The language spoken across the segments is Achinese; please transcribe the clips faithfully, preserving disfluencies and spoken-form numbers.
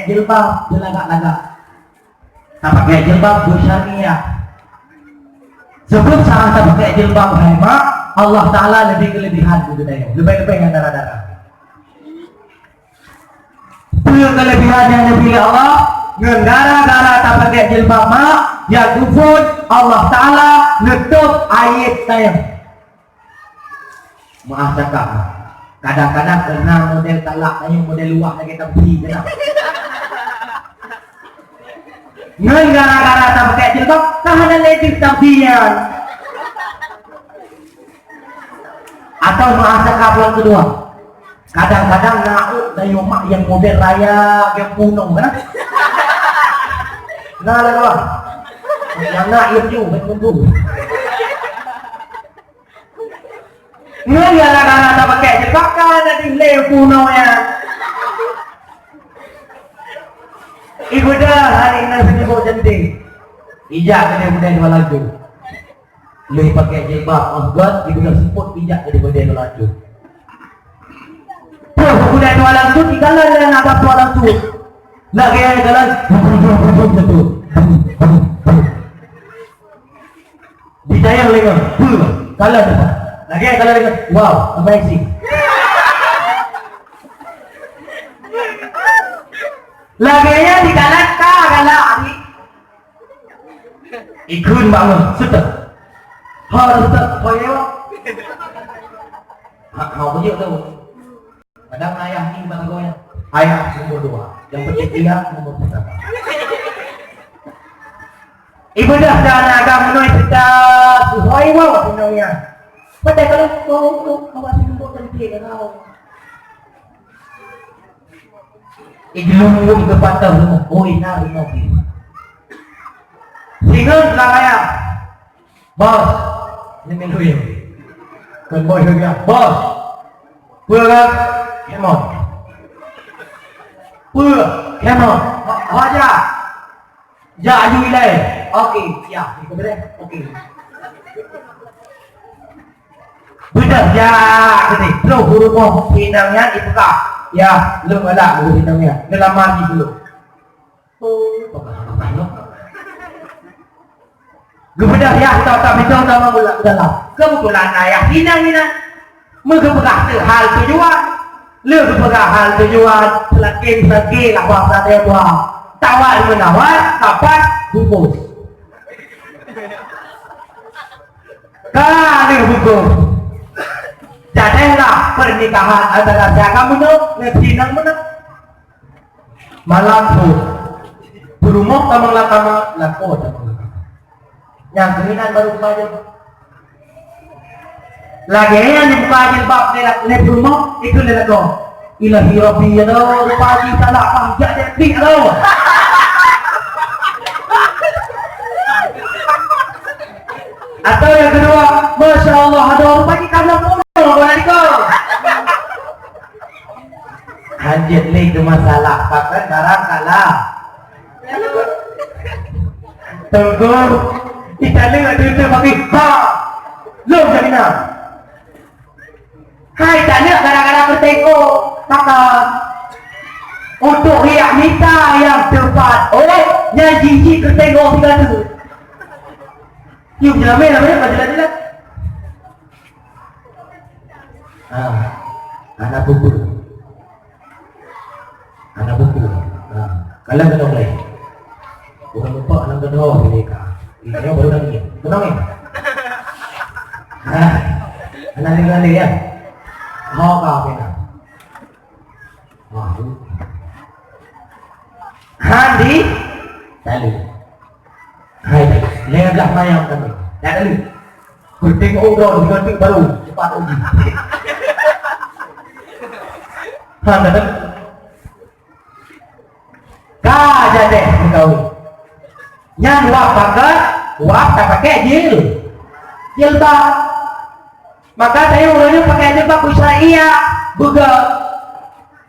jilbab beulagak-lagak. Tapakai jilbab beusyariah. Sebab saat tapakai jilbab hai mak, Allah Taala lebih kelebihan keu geutanyoe, lebih-lebih ngon dara-dara. Peue kelebihan nyang geubri lé Allah? Ngon gara-gara tapakai jilbab mak, nyang geupeubuet Allah Taala neutôb aib tanyoe. Maaf cakap, kadang-kadang keunan model talak tanyoe model luwah lagèe tamsi keunan. Ngon gara-gara tapakai jilbab, ka hana lé deuh tamsi nyan. Atau maaf cakap nyang keudua, kadang-kadang na ôk tanyoe mak nyang model raya nyang punong kan? Na lé kawan. Nyang na ié piôh, baik tunggu. Ngon gara-gara tapakai jilbab ka na di lé punong nyan. Ibuda hari nan seumeubeuet cantik. Ijak keu dia budaya dua laju. Lheueh pakai jilbab, oh God, ibuda seupôt ijak keu dia budaya dua laju. Tuh, budaya dua laju, dikalon lé aneuk dua laju. Lagèe jalan. Ditayang lé ngon, beuh, kalon. Lagèe kalon lé ngon, wow, amazing. Lagèe nyan dikalon ka galak, adik. Ikheun bangon, seutôt. Ho, seutôt, ho, yo. Ha, ho, beujeuet tu. Kadang ayah ni bak sagoe, ayah nombor dua. Yang penting dia nombor pertama. Ibadah dan agama noi kita suhoi wa dunia. Padahal kalau kau tu kau masih nombor cantik kau. Igelung ke patah rumah, oi na rumah dia. Singa selang ayah. Bos, ni minum. Kon bos juga. Bos. Peue kan? Kemon. Peue? Kemon. Ho, ho ja. Ja aju ilai. Oke, siap. Ikut boleh? Oke. Bedah ja, keuti. Terus huruf hinang nyan dipeugah. Ya, lôn galak huruf hinang nyan. Lôn lamar jih dulu. Geubeudôh yah tata bidong tamong u dalam. Keubeutulan ayah inong-inong meugeupeugah teuh hal tujuan. Lheueh geupeugah hal tujuan, seulaki-seulaki lah bangsa dua. Tawar-menawar, kapan bungkôh. Ka lheueh bungkôh. Jadehlah pernikahan antara si agam meunoe ngon si inong meunoe. Malam phôn. Peurumoh tamong lam kama, lakoe tamong lam kama. Nyang keunan baru buka jilbab. Lagèe nyan dibuka jilbab lé, lé peurumoh, ikheun lé lakoe. Ilahi Rabbi, ya Allah, rupa jih salah paham jak dek pih, ya Allah. Atau nyang keudua, Masya Allah, adoe rupa jih ka lheueh peurumoh, bukan adiko. Hanjeuet lé keu masalah, bahkan barang kalah. Teungku, italeuek teuntèe bagi ha. Lom jaminan. Hai taleuek gara-gara peutengok, maka untuk riak mita nyang teupat, oh, nyan jijik peutengok sigoe. Yuk, jeulamen, jeulamen, jeulamen. Ah, hana peue-peue. Hana peue-peue. Ah, kalon keudroe laén. Ureueng lupa lam keudroe mereka. Ini baru dah ni. Keunong ni? Ah, hana lé-lé ya. Ho ka kena. Wah, handi tali. Hai, lhèe blah mayang kami. Dah kali. Kuting udah diganti baru. Cepat uji. Ha, dah. Ka jadeh meukawen. Nyan wah pakai, wah tapakai jil. Jilbab. Maka tanyoe ureueng nyang pakai jilbab beusyariah, beuga.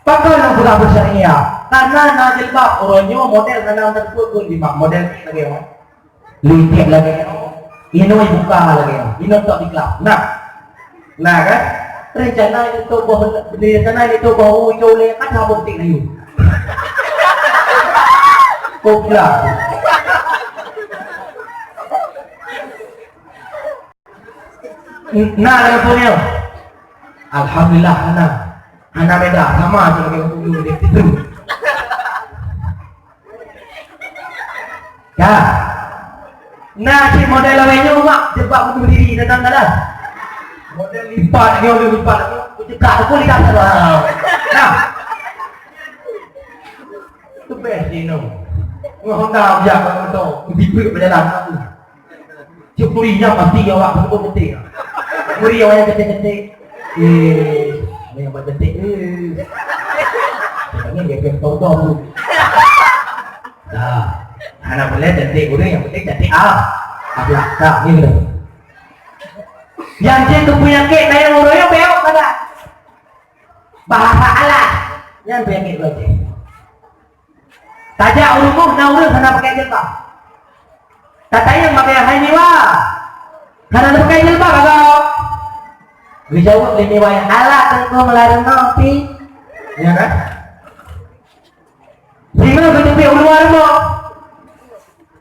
Pakon lôn peugah beusyariah? Karena na jilbab ureueng nyoe model hana teupeu pun jilbab model lagèe nyoe. Lintek lagèe nyoe. Inoe buka lagèe nyoe. Inoe tok di kelas. Nah. Nah kan? Rencana itu boh, rencana itu boh ucul lé kan habuk tik layu. Pula. Na lagèe peue nyoe? Alhamdulillah, hana. Hana beda, sama je lagèe ureueng deh situ. Ya. Na cit model lawét nyoe, mak, jebak bunuh diri, datang dalam. Model lipat, nyoe lipat, nyoe, kucekak, aku lihat. Nah. Tebeh sinoe. Ngon Honda bijak kat moto, kujipeue beujalan aku. Cuk kuri nyan pasti awak peututoe ketek. Kuri awak nyang ketek-ketek. Eh, nyang buat ketek, eh. Katanya dia kena todong tu. Dah. Hana boleh cantik ureueng, yang penting cantik ah. Akhlak tak gitu. Yang cit tu penyakit kayak ureueng yang beok kada. Bahasa alat. Nyan penyakit ureueng cit. Tajak u rumoh na ureueng hana pakai jilbab. Tatanyong bak hai Miwa, hana pakai jilbab, Abang? Geujaweueb lé Miwa, "Alah, teungku meularu nopi." Ya kan? Singoh geuteubiet u luwa rumoh.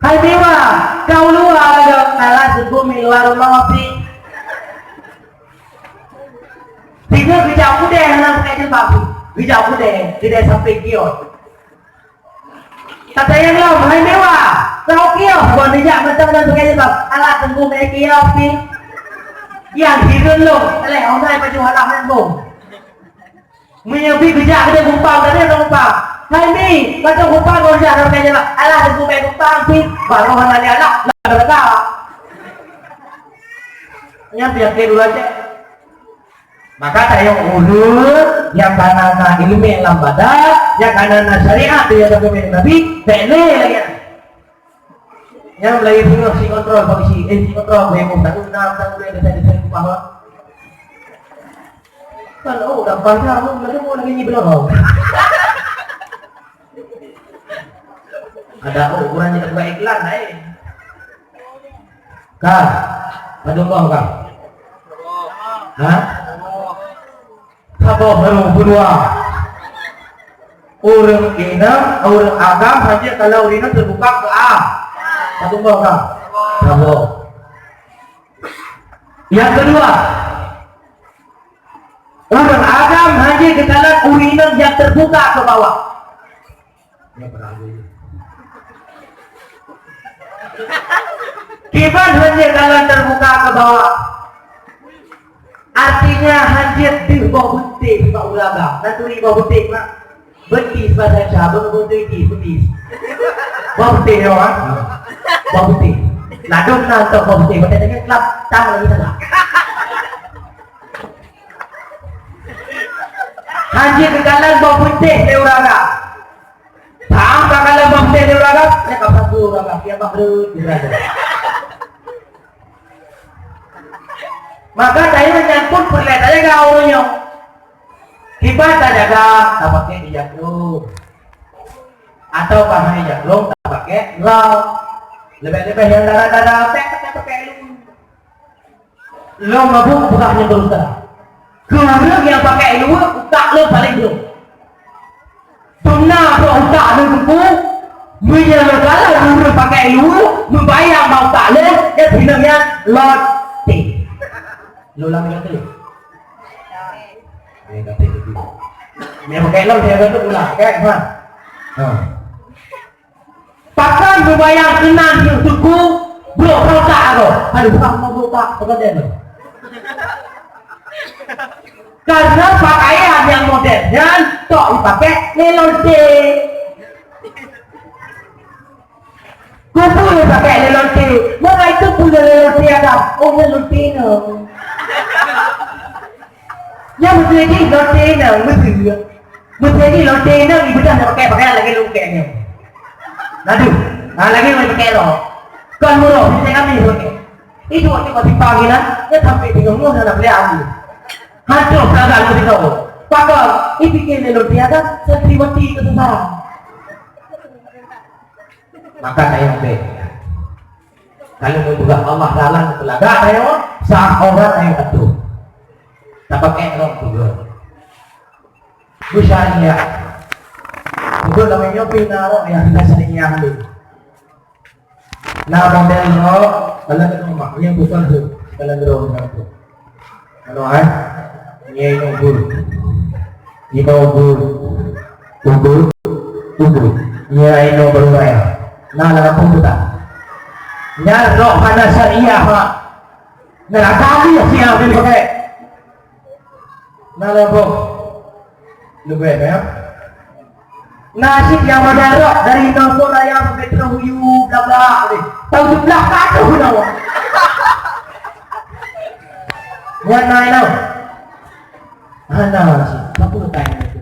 "Hai Miwa, ka u luwa lagèe?" "Alah, teungku meularu nopi." Singoh geujak u keudè hana pakai jilbab. Geujak u keudè, keudè sampéng kios. Tatanyong lom, "Hai Miwa, ka u kios?" Ban neujak mantong ngon pakai jilbab. "Alah, teungku, meu'èk kios pih." Nyang hireuen lom, lé, "Oh, hai pajoh alah nyan bông." Meunyoe pih geujak keudéh gumpang, tadi ada gumpang. "Hai Mi, pajoh gumpang ngon jak ngon pakai jilbab?" "Alah, teungku, meu'èk gumpang pih." Baroe hana lé alah, lah rasa. Nyan pih akhé dua cek. Maka tayong ureueng nyang ka na, na ileumèe lam badan, nyang ka na, na syariat, nyang ka na Nabi, bèk lé lagèe nyan. Nyang lagèe singoh si kontrol polisi, eh, si kontrol, eh, beuh, satu enam, satu dua, satu dua, satu dua. Kan, oh, dah pandang, oh, lalu mau lagi nyi belorong. Ada, oh, ukuran yang buat iklan lain. Ka, padum boh ka? Ha? Saboh baru kedua. Ureueng inong, ureueng agam hana kalau ureueng inong teubuka keu a. Padum boh ka? Saboh. Yang kedua, ureueng agam hana geukalon ureueng inong nyang teubuka keu bawah. Kiban hana kalon teubuka keu bawah. Artinya, hanjeuet deuh boh beuntéh bak ureueng agam. Na turi boh beuntéh, mak? Beuntéh bahasa Indonesia, beuntéh, beuntéh. Boh beuntéh, ya, ha? Boh beuntéh. Ladôm na entok boh beuntéh, beuntéh tengah kelab, tam lagi tengah. Hanjeuet geukalon boh beuntéh lé ureueng agam. Tam ka kalon boh beuntéh lé ureueng agam, nyan ka satu ureueng agam, dia bak reuet, ureueng agam. Maka tayue nyan pun peureulèe tajaga ureueng nyoe. Kiban tajaga, tapakèk ija glông. Atawa bah hana ija glông, tapakèk lông. Leubeh-leubeh nyang dara-dara, pèk, pèk, pèk, pèk, lông. Lôn meubuet peugah nyoe terus terang. Keu ureueng nyang pakai luweue, utak lôn paleng brôk. Dum na brôk utak lôn teungku, meunyoe lôn kalon ureueng pakai luweue, meubayang bak utak lôn, nyan sinan nyan lôn teh. Lôn lam nyan teh. Nyan ka teh teuh. Nyan pakai lôn, nyan ka teh ulah, kan? Ha. Ha. Pakon meubayang keunan nyang teungku brôk utak droe? Aduh, bang, mau brôk utak, peugah lé. Karena pakaian nyang model nyan tok jipakai lé lonte. Keupeue jipakai lé lonte? Meunan keupeue lé lonte ada? Oh, lé lonte nyoe. Nyang meuteujih lonte nyoe, meuteujih. Meuteujih lonte nyoe, ibadah nyang pakai pakaian lagèe lôn pakai nyoe. Aduh, ha, lagèe lôn pakai rok. Kon meuroh, bisa kami pakai. Itu waktu masih pagi lah, dia sampai bingung, nyoe nak beli aku. Hantu pedagang di situ. Pakon, ipikir lé lonte ada, santriwati kesusahan. Maka tayong bèk. Kalau meupeugah Allah dalam teulagak tayong, sah aurat tayong atuh. Tapakèk rok peugah. Misalnya, betul namanya pina rok yang kita sering nyang lé. Na model rok, dalam rumah, nyang bukan tu, dalam rumah tu. Ano ai? Nyai no bul. Ino bul. Ubul. Ubul. Nyai no baru raya. Na dalam pun buta. Nyai rok hana syariah, ha. Neraka dia siang dia pakai. Na leuboh. Leubeh, ya. Nasib nyang model rok dari nongkot raya sampai terus huyu, blak-blak deh. Tahu sebelah ka tu lawa. Nyan na ino. Hana sih. Apa tanya tu?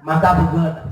Maka beugét